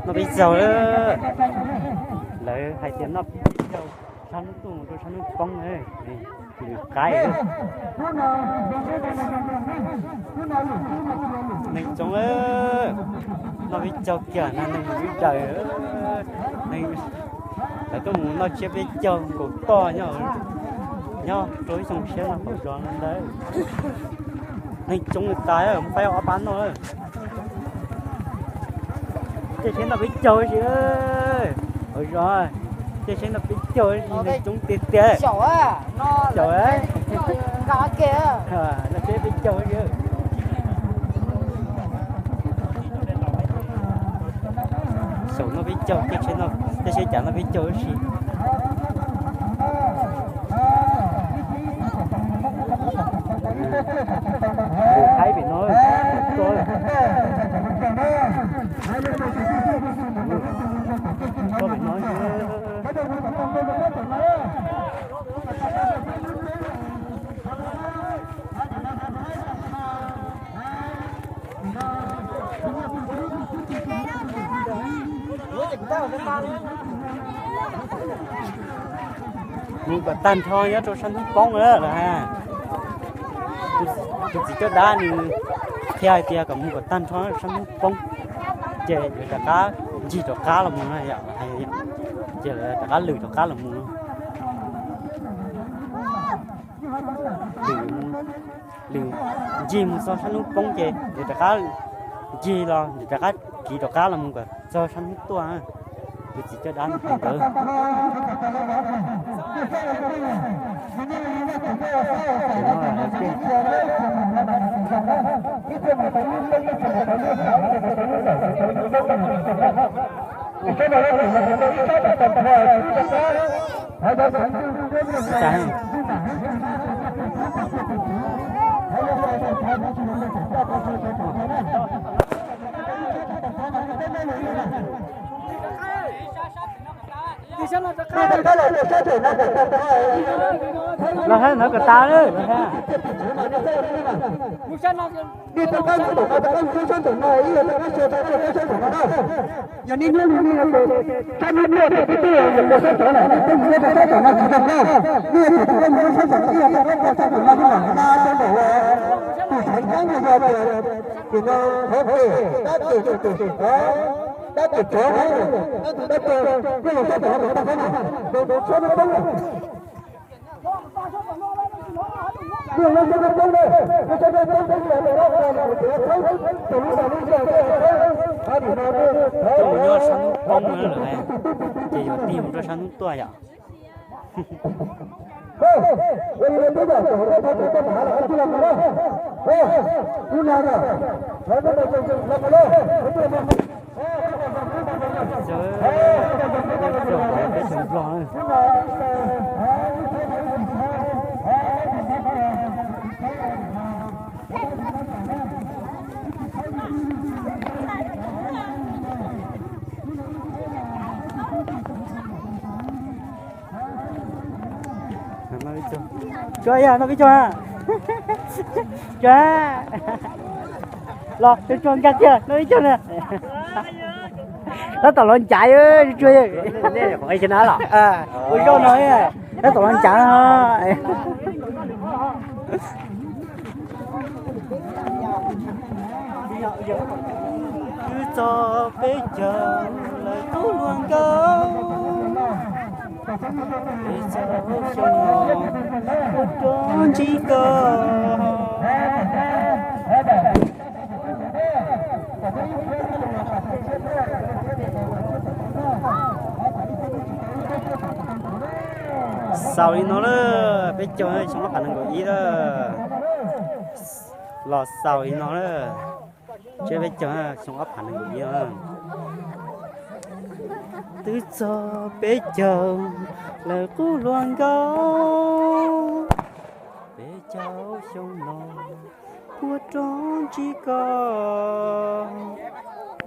Noj peb caug, lawv hais tias noj peb caug, sab hnub tuaj mus rau sab hnub poob, tus qaib. Neeg tsoom, noj peb caug kiag na, neeg mus ib daws. Lawv tuaj mus noj tsiab peb caug nkaus toj nyob, nyob rau ib xyoo tshiab no hauv zos no ntag. Neeg tsoom tas, mus faib ob pab noj. Tej tsheb noj peb caug si, hauv zos tej tsheb noj peb caug si, neeg coob tiag tiag. Xyaum, noj tsheb peb caug si. Xyaum noj peb caug, tej tsheb cav noj peb caug si. Tus qaib pem no, tus qaib pem no. Mus kom tag nrho nyob rau sab hnub poob lawm ha. Tus txiv coj dab nws qhia hais tias kom mus kom tag nrho sab hnub poob, ces lawv rov qab ncig rov qab los mus no, ces lawv rov qab lwm rov qab los mus no. Lwm, lwm ncig mus txog sab hnub poob ces lawv rov qab ncig los, lawv rov qab kiv rov qab los mus kom txog sab hnub tuaj. Tus txiv coj dab hais ntawd. Los hab, hnov kom tas lawm los hab. Yog nej nyob li nej, sab hnub tuaj thaum twg twb yog mus rau sab tod lawm, nej pheej mus rau sab tod no tsis zoo koj. Nej thaum twg pheej mus rau sab tod twb yog rau sab tod no, nej mam nqa rau ntawm tus txheeb kab no yog tias, ces no thov tes, tab tes tus tus tod, tab tes tod, tab tes tab tes, nej mus sab tod no tag kab na, zoo rau sab hnub poob lawm. Coj mus nyob sab hnub poob lawm, ces yog tig mus rau sab hnub tuaj yom. Peb caug Nplog. Cua yog noj peb caug a. Cua, los cua nkag kiag noj peb caug na. Tab tom los ncav, cua, ua zaub no, tab tom los ncav no. Twb txog peb caug lawm tub hluas nkauj, peb caug xyoo no kuv rov ntsib koj. Xaus li no lawm, peb caug xyoo ob phav nees nkaum ib lawm. Los xaus li no lawm, tsiab peb caug xyoo ob phav nees nkaum ib. Twb txog peb caug lawm qub hluas nkauj, peb caug xyoo no kuv rov ntsib koj.